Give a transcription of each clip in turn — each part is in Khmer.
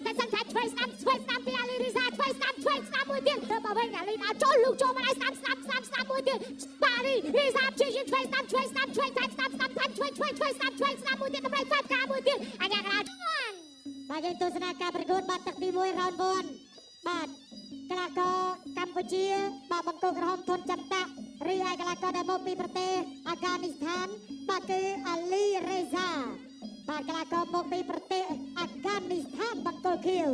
តែសិនថាឆ្វេងស្ដាំឆ្វេងស្ដាំពីអាលីរីសាឆ្វេងស្ដាំឆ្វេងស្ដាំមួយទៀតទៅមកវិញអាលីដល់ចូលលូកចូលមកឲ្យស្ដាំស្ដាំស្ដាំស្ដាំមួយទៀតបារីរីសាព្យាយាមឆ្វេងស្ដាំឆ្វេងស្ដាំឆ្វេងថែមស្ដាំស្ដាំថែមឆ្វេងឆ្វេងឆ្វេងស្ដាំឆ្វេងស្ដាំមួយទៀតតម្រៃផ្កាមួយទៀតអញ្ញាកណា បាទយើងទស្សនាការប្រកួតបាទទឹកទី1 round 1បាទកីឡាករកម្ពុជាបាទបង្គោលក្រហមធនចន្ទៈរីឯកីឡាករដែលមកពីប្រទេសអាហ្គានីស្ថានបាទគឺអាលីរេហ្សាបាទកីឡាករមកពីប្រទេសអាហ្គានីស្ថានបង្គោលខៀវ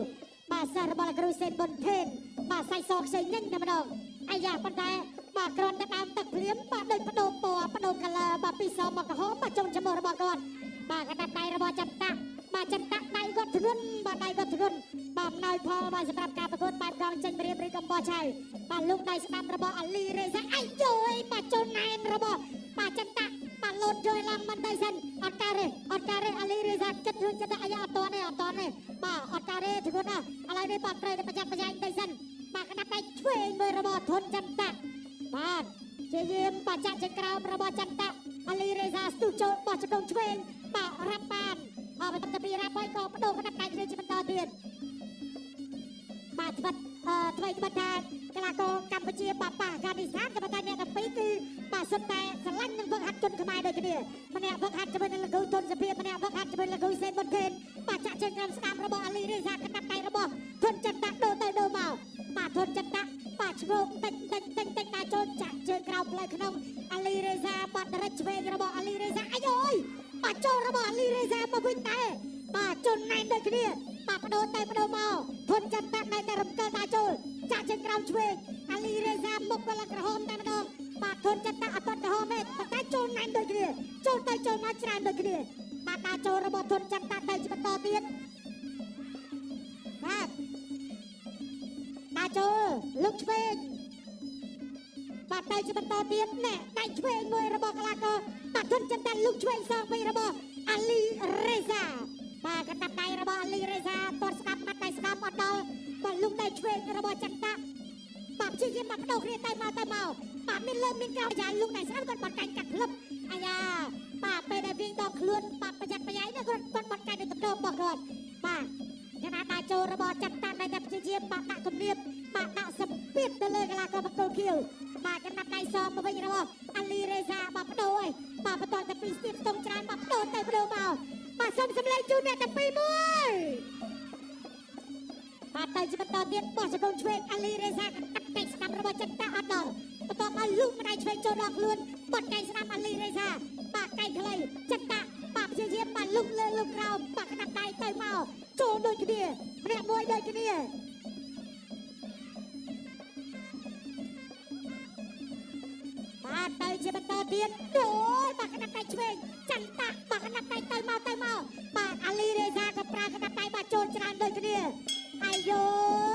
បាទសិស្សរបស់លោកគ្រូសេនប៊ុនថេនបាទសាច់សខ្ចីញញតែម្ដងអាយ៉ាប៉ុន្តែបាទគ្រាន់តែដើមទឹកភ្លាមបាទដូចបដូរពណ៌បដូរ color បាទពីសមកក្រហមបាទចុងច្មោះរបស់គាត់បាទកណ្ដាប់ដៃរបស់ចន្ទៈបាទចន្ទៈដៃគាត់ធ្ងន់បាទដៃគាត់ធ្ងន់បាទអំណោយផលបាទសម្រាប់ការប្រកួតបាយកងចេញម្រាមឬកំបោះឆៅបាទលោកដៃស្ដាំរបស់អាលីរេហ្សាអាយយយបាទចូលណែនរបស់បាទចន្ទៈបាទលោតយយឡើងមិនទៅសិនអត់ការទេអត់ការទេអាលីរេហ្សាចិត្តធ្ងន់ចិត្តអាយ៉ាអត់តទេអត់តទេបាទអត់ការទេធ្ងន់ណាស់ឥឡូវនេះបាទត្រូវតែប្រយ័ត្នប្រយែងទៅសិនបាទកណ្ដាប់ដៃឆ្វេងមួយរបស់ធនចន្ទៈបាទជាយាមបាទចាក់ចេញក្រោមរបស់ចន្ទៈអាលីរេហ្សាស្ទុះចូលបោះជង្គង់ឆ្វេងបាទរាប់បានអបបន្ទាប់ពីរាប់ហើយក៏បដូរកណ្ដាប់ដៃគ្នាជាបន្តទៀតបាទត្បិតអឺថ្មីត្បិតថាកីឡាករកម្ពុជាបាទប៉ះអាហ្គានីស្ថានក៏ប៉ុន្តែអ្នកទាំងពីរគឺបាទសុទ្ធតែស្រឡាញ់និងហ្វឹកហាត់ជនខ្មែរដូចគ្នាម្នាក់ហ្វឹកហាត់ជាមួយនឹងលោកគ្រូទុនសុភាម្នាក់ហ្វឹកហាត់ជាមួយនឹងលោកគ្រូសេនប៊ុនខេនបាទចាក់ជើងក្រោមស្ដាំរបស់អាលីរេហ្សាកណ្ដាប់ដៃរបស់ធនចន្ទៈដូរទៅដូរមកបាទធនចន្ទៈបាទឆ្វោកតិចតិចតិចតិចដាក់ចូលចាក់ជើងក្រោមផ្លូវក្នុងអាលីរេហ្សាបាទដរិចឆ្វេងរបស់អាលីរេហ្សាអាយយបាទចូលរបស់អាលីរេហ្សាមកវិញដែរបាទជន់ណែនដូចគ្នាបាទបដូរទៅបដូរមកធនចន្ទៈនៅតែរំកិលដាក់ចូលចាក់ជើងក្រោមឆ្វេងអាលីរេហ្សាមុខក៏ឡើងក្រហមតែម្ដងបាទធនចន្ទៈអត់ទាន់ក្រហមទេប៉ុន្តែចូលណែនដូចគ្នាចូលទៅចូលមកច្រើនដូចគ្នាបាទដាក់ចូលរបស់ធនចន្ទៈទៅជាបន្តទៀតបាទដាក់ចូលលោកឆ្វេងបាទទៅជាបន្តទៀតណែដៃឆ្វេងមួយរបស់កីឡាករបាទធនចន្ទៈលោកឆ្វេងសងពីរបស់អាលីរេហ្សាបាទកណ្ដាប់ដៃរបស់អាលីរេហ្សាទាត់ស្ដាប់បាត់ដៃស្ដាប់អត់ដល់បាទលោកដៃឆ្វេងរបស់ចន្ទៈបាទព្យាយាមមកបដូរគ្នាទៅមកទៅមកបាទមានលើមានក្រោមយ៉ាលោកដៃស្ដាប់គាត់បាត់កាញ់កាត់ផ្លឹបអាយ៉ាបាទពេលដែលវិញដល់ខ្លួនបាទប្រយ័ត្នប្រយែងណាគាត់គាត់បាត់កាញ់នៅតំណរបស់គាត់បាទយ៉ាងណាដាក់ចូលរបស់ចន្ទៈនៅតែព្យាយាមបាទដាក់គំនាបបាទដាក់សម្ពាធទៅលើកីឡាករបង្គោលខៀវបាទកណ្ដាប់ដៃសងមកវិញរបស់អាលីរេហ្សាបាទបដូរហើយបាទបន្តតែពីស្ទាបស្ទង់ច្រើនបាទបដូរទៅបដូរមកបាទសូមសម្លេងជូនអ្នកទាំងពីរមួយបាទទៅជាបន្តទៀតបោះជង្គង់ឆ្វេងអាលីរេហ្សាកណ្ដាប់ដៃស្ដាំរបស់ចន្ទៈអត់ដល់បន្ទាប់មកលូកម្ដាយឆ្វេងចូលដល់ខ្លួនបាត់កែងស្ដាំអាលីរេហ្សាបាទកែងខ្លីចន្ទៈបាទព្យាយាមបាទលុកលើលុកក្រោមបាទកណ្ដាប់ដៃទៅមកចូលដូចគ្នាម្នាក់មួយដូចគ្នាបាទទៅជាបន្តទៀតអូយបាទកណ្ដាប់ដៃឆ្វេងចន្ទៈបាទកណ្ដាប់ដៃទៅមកទៅមកបាទអាលីរេហ្សាក៏ប្រើកណ្ដាប់ដៃបាទចូលច្រើនដូចគ្នាអាយយ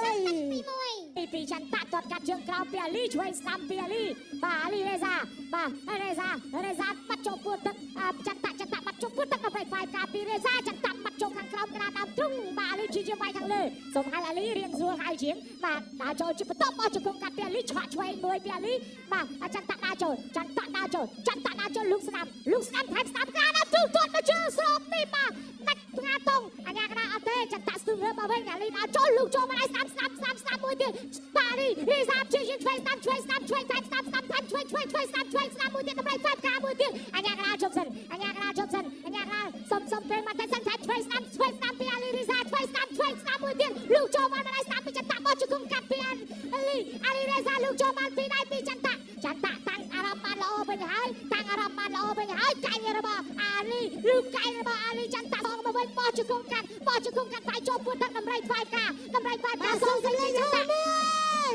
ទី1 ពីពីចន្ទៈទាត់កាត់ជើងក្រោមពីអាលីឆ្វេងស្ដាំពីអាលីបាទអាលីរេហ្សាបាទរេហ្សារេហ្សាបាត់ចូលពួតទឹកចន្ទៈចន្ទៈបាត់ចូលពួតទឹកដល់ផ្នែកការពីរេហ្សាចន្ទៈបាត់ចូលខាងក្រោមក្រាដើមទ្រុងបាទអាលីជាជាវាយខាងលើសូមហៅអាលីរៀងស្រួលហៅជាងបាទដើរចូលជាបន្ទាប់អស់ជង្គង់កាត់ពីអាលីឆក់ឆ្វេងមួយពីអាលីបាទចន្ទៈដើរចូលចន្ទៈដើរចូលចន្ទៈដើរចូលលូកស្ដាំលូកស្ដាំថែមស្ដាំក្រាដើមទ្រុងទាត់មកជើងស្របនេះបាទដាច់ផ្ងាតុងអញ្ញាកណាអត់ទេចន្ទៈស្ទឹងរើមកវិញអាលីដើរចូលលូកចូលមកឲ្យស្ដាំស្ដាំស្ដាំស្ដាំមួយទៀតបាទនេះរីសាព្យាយាមឆ្វេងស្ដាំឆ្វេងស្ដាំឆ្វេងថែមស្ដាំស្ដាំថែមឆ្វេងឆ្វេងឆ្វេងស្ដាំឆ្វេងស្ដាំមួយទៀតតម្រៃផ្កាមួយទៀតអញ្ញាកណាជប់សិនអញ្ញាកណាជប់សិនអញ្ញាកណាសុំសុំពេលមកតែសិនថែមឆ្វេងស្ដាំឆ្វេងស្ដាំពីអាលីរីសាឆ្វេងស្ដាំឆ្វេងស្ដាំមួយទៀតលូកចូលមកម្ដាយស្ដាំពីចន្ទៈបោះជង្គង់កាត់ពីអាលីអាលីរេសាលូកចូលមកពីដៃពីចន្ទៈចន្ទៈតាំងអារម្មណ៍បានល្អវិញហើយតាំងអារម្មណ៍បានល្អវិញហើយកែងរបស់អាលីលូកកែងរបស់អាលីចន្ទៈបងមកវិញបោះជង្គង់កាត់បោះជង្គង់កាត់វាយចូលពួតទឹកតម្រៃថ្វាយផ្កាតម្រៃថ្វាយផ្កា បាទសូ សូម មសម្លេង សម្លេងចន្ទៈ មួយ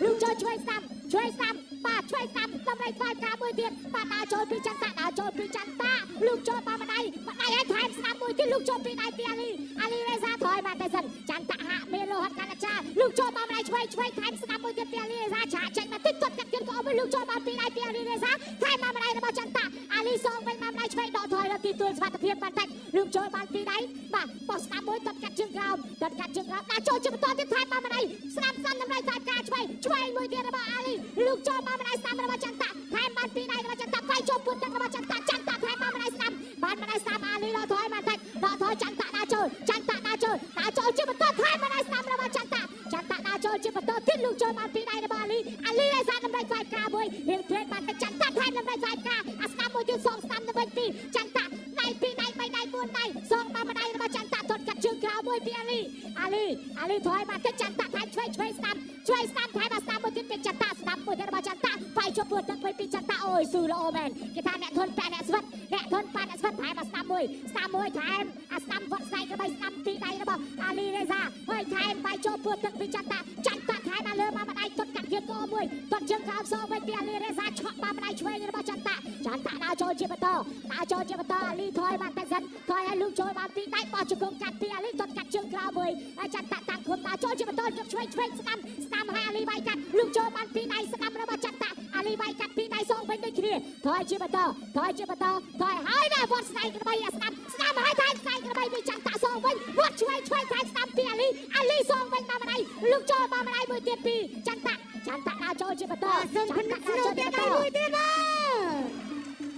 លោកចូលឆ្វេងស្ដាំឆ្វេងស្ដាំបាទឆ្វេងស្ដាំតម្រៃថ្វាយផ្កាមួយទៀតបាទដើរចូលពីចន្ទៈដើរចូលពីចន្ទៈលោកចូលមកម្ដាយម្ដាយឲ្យថែមស្ដាំមួយទៀតលោកចូលពីដៃពីអាលីអាលីរេសាថយមកតែសិនចន្ទៈហាក់មានលោហិតកាន់អាចារ្យលោកចូលមកម្ដាយឆ្វេងឆ្វេងថែមស្ដាំមួយទៀតពីអាលីរេសាឆាចេញមកតិចទាត់កាត់ទៀតក៏អស់មួយលោកចូលមកពីដៃពីអាលីរេសាថែមមកម្ដាយរបស់ចន្ទៈអាលីសងវិញមកម្ដាយឆ្វេងដកថយដល់ទីទួលសុវត្ថិភាពបន្តិចលោកចូលបានពីដៃបាទបោះស្ដាំមួយទាត់កាត់ជើងក្រោមទាត់កាត់ជើងក្រោមដើរចូលជាបន្តទៀតថែមមកម្ដាយស្ដាំស្ដាំតម្រៃថែមការឆ្វេងឆ្វេងមួយទៀតរបស់អាលីលោកចូលមកម្ដាយស្ដាំរបស់ចន្ទៈថែមបានពីដៃរបស់ចន្ទៈវាយចូលពួតទឹករបស់ចន្ទៈចន្ទៈថែមមកម្ដាយស្ដាំបានម្ដាយស្ដាំអាលីដកថយបន្តិចដកថយចន្ទៈដើរចូលចន្ទៈដើរចូល ដើរចូលជាបន្តថែមម្ដាយស្ដាំរបស់ចន្ទៈចន្ទៈដើរចូលជាបន្តទៀតលោកចូលបានពីដៃរបស់អាលីអាលីរេសាតម្រៃខ្វាយការមួយរៀងទ្រេតបានទៅចន្ទៈថែមតម្រៃខ្វាយការអាស្ដាំមួយទៀតសងស្ដាំទៅវិញពីចន្ទៈដៃពីរដៃបីដៃ4ដៃសងបានម្ដាយរបស់ចន្ទៈទាត់កាត់ជើងក្រៅមួយពីអាលីអាលីអាលីថយមកទៅចន្ទៈថែមឆ្វេងឆ្វេងស្ដាំឆ្វេងស្ដាំថែមអាស្ដាំមួយទៀតពីចន្ទៈស្ដាំមួយទៀតរបស់ចន្ទៈវាយជប់ពួតទឹកវិញពីចន្ទៈអូយស៊ូល្អមែនគេថាអ្នកធន់ប៉ែអ្នកស្វិតអ្នកធន់ប៉ែអ្នកស្វិតថែមអាស្ដាំមួយស្ដាំមួយថែមអាស្ដាំវត្តស្នែងក្របីស្ដាំពីដៃរបស់អាលីរេសាហើយថែមវាយចូលពួតទឹកពីចន្ទៈចន្ទៈថែមអាលើមកម្ដាយទាត់កាត់ជើងកមួយទាត់ជើងក្រោមសងវិញពីអាលីរេសាឆក់មកម្ដាយឆ្វេងរបស់ចន្ទៈចន្ទៈដើរចូលជាបន្តដើរចូលជាបន្តអាលីថយបានតែសិនថយឲ្យលោកចូលបានពីដៃបោះជង្គង់កាត់ពីអាលីទាត់កាត់ជើងក្រោមមួយហើយចន្ទៈតាំងខ្លួនដើរចូលជាបន្តយកឆ្វេងឆ្វេងស្ដាំស្ដាំហើយអាលីវាយកាត់លោកចូលបានពីដៃស្ដាំរបស់ចន្ទៈអាលីវាយកាត់ពីដៃសងវិញដូចគ្នាថយជាបន្តថយជាបន្តថយហើយណាវត្តស្នែងក្របីអាស្ដាំស្ដាំហើយថែមស្នែងក្របីពីចន្ទៈសងវិញវត្តឆ្វេងឆ្វេងថែមស្ដាំពីអាលីអាលីសងវិញមកម្ដាយលោកចូលមកម្ដាយមួយទៀតពីចន្ទៈចន្ទៈដើរចូលជាបន្ត សូម ចន្ទៈដើរ ស្នូ ចូលជា ទៀត បន្ត ដៃមួយទៀតបាទ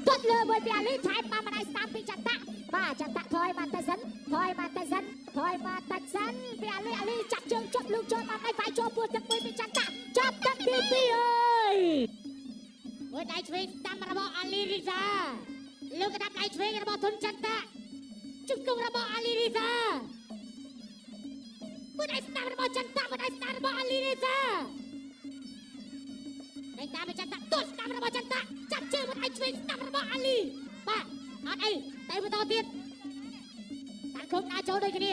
ទាត់លើមួយពីអាលីថែមមកម្ដាយស្ដាំពីចន្ទៈបាទចន្ទៈថយមកតែសិនថយមកតែសិនថយមកតែសិនពីអាលីអាលីចាប់ជើងជប់លោកចូលមកម្ដាយវាយចូលពោះទឹកមួយពីចន្ទៈចាប់ទឹកទី2អើយ មួយដៃឆ្វេងស្ដាំរបស់អាលីរីសាលើកកណ្ដាប់ដៃឆ្វេងរបស់ធុនចន្ទៈជង្គង់របស់អាលីរីសាមួយដៃស្ដាំរបស់ចន្ទៈមួយដៃស្ដាំរបស់អាលីរីសាដៃតាមចន្ទៈទាត់ស្ដាំរបស់ចន្ទៈចាប់ជើងមួយដៃឆ្វេងស្ដាំរបស់អាលីបាទអត់អីតែបន្តទៀតតាំងឃុំដើរចូលដូចគ្នា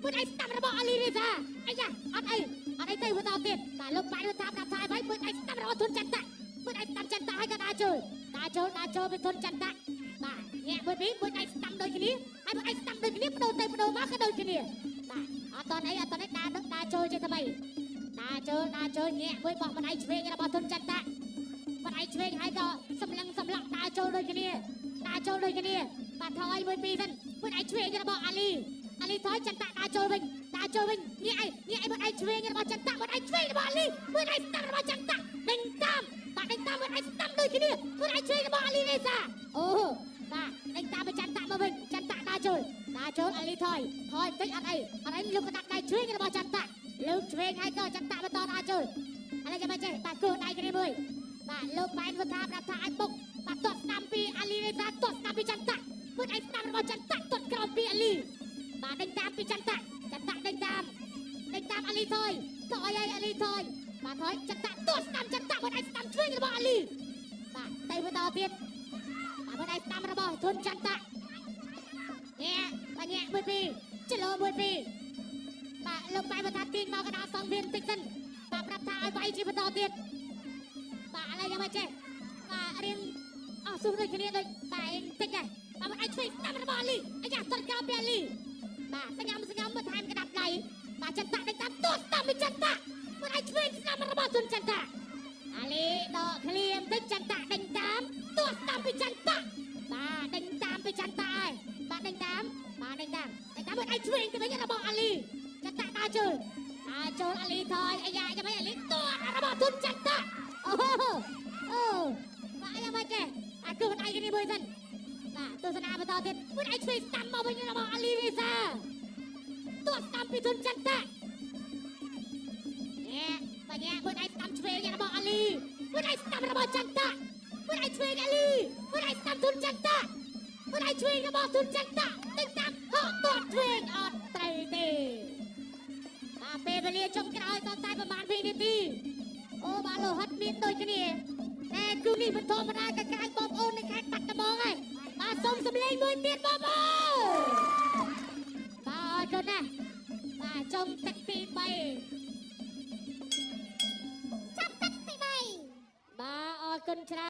មួយដៃស្ដាំរបស់អាលីរីសាអាយ៉ាអត់អីអត់អីទៅបន្តទៀតបាទលោកបាយថាប្រាប់ថាឲ្យមួយដៃស្ដាំរបស់ធុនចន្ទៈមួយដៃស្ដាំចន្ទៈឲ្យក៏ដើរចូលដើរចូលដើរចូលពីធុនចន្ទៈបាទញាក់មួយពីរមួយដៃស្ដាំដូចគ្នាហើយមួយដៃស្ដាំដូចគ្នាបដូរទៅបដូរមកក៏ដូចគ្នាបាទអត់តអីអត់តអីដើរដើរចូលជាថ្មីដើរចូលដើរចូលញាក់មួយបោះម្ដាយឆ្វេងរបស់ធុនចន្ទៈម្ដាយឆ្វេងហើយក៏សម្លឹងសម្លក់ដើរចូលដូចគ្នាដើរចូលដូចគ្នាបាទថយមួយពីរសិនមួយដៃឆ្វេងរបស់អាលីអាលីថយចន្ទៈដើរចូលវិញដើរចូលវិញញាក់អីញាក់អីមួយដៃឆ្វេងរបស់ចន្ទៈមួយដៃឆ្វេងរបស់អាលីមួយដៃស្ដាំរបស់ចន្ទៈដេញតាមបាទដេញតាមមួយដៃស្ដាំដូចគ្នាមួយដៃឆ្វេងរបស់អាលីរេសាអូបាទដេញតាមចន្ទៈមកវិញចន្ទៈដើរចូលដើរចូលអាលីថយថយបន្តិចអត់អីអត់អីលោកកណ្ដាប់ដៃឆ្វេងរបស់ចន្ទៈលើកឆ្វេងហើយក៏ចន្ទៈបន្តដើរចូលឥឡូវចាំមិនចេះបាទគោដៃគ្នាមួយបាទលោកបែនវថាប្រាប់ថាអាចបុកបាទទាត់ស្ដាំពីអាលីរេសាទាត់ស្ដាំពីចន្ទៈមួយដៃស្ដាំរបស់ចន្ទៈទាត់ក្រោមពីអាលីបាទដេញតាមពីចន្ទៈចន្ទៈដេញតាមដេញតាមអាលីថយថយហើយអាលីថយបាទថយចន្ទៈទាត់ស្ដាំចន្ទៈមួយដៃស្ដាំឆ្វេងរបស់អាលីបាទទៅបន្តទៀតបាទមួយដៃស្ដាំរបស់ធុនចន្ទៈញាក់បាទញាក់មួយពីរចលោមួយពីរបាទលោកបែបថាទាញមកកណ្ដាលសងវៀនតិចសិនបាទប្រាប់ថាឲ្យវាយជាបន្តទៀតបាទឥឡូវយ៉ាងម៉េចចេះបាទរៀងអស់ស៊ូដូចគ្នាដូចបាទរៀងតិចដែរបាទមួយដៃឆ្វេងស្ដាំរបស់អាលីអាយ៉ាទាត់ក្រោមពីអាលីបាទសញ្ញាំសញ្ញាំមកថែមកណ្ដាប់ដៃបាទចន្ទៈដេញតាមទាត់ស្ដាំពីចន្ទៈមួយដៃឆ្វេងស្ដាំរបស់ធុនចន្ទៈអាលីដកឃ្លាបន្តិចចន្ទៈដេញតាមទាត់ស្ដាំពីចន្ទៈបាទដេញតាមពីចន្ទៈហើយបាទដេញតាមបាទដេញតាមដេញតាមមួយដៃឆ្វេងទៅវិញរបស់អាលីចន្ទៈដើរចូលដើរចូលអាលីថយអាយ៉ាយ៉ាងម៉េចអាលីទាត់របស់ធុនចន្ទៈអូអូបាទយ៉ាងម៉េចចេះអាគឺដៃគ្នាមួយសិនបាទទស្សនាបន្តទៀតមួយដៃឆ្វេងស្ដាំមកវិញរបស់អាលីរីសាទាត់ស្ដាំពីធុនចន្ទៈញាក់បាទញាក់មួយដៃស្ដាំឆ្វេងរបស់អាលីមួយដៃស្ដាំរបស់ចន្ទៈមួយដៃឆ្វេងអាលីមួយដៃស្ដាំធុនចន្ទៈមួយដៃឆ្វេងរបស់ធុនចន្ទៈដេញតាមហក់ទាត់ឆ្វេងអត់ត្រូវទេបាទពេលវេលាចុងក្រោយតតែប្រហែលវិនាទីអូបាទលោហិតមានដូចគ្នាតែគូនេះមិនធម្មតាកក្រាញបងប្អូននៅខេត្តបាត់ដំបងហើយបាទសូមសម្លេងមួយទៀតបងប្អូនបាទអរគុណណាស់បាទចុងទឹកទី3 ចាប់ទឹកទី3 បាទអរគុណច្រើន។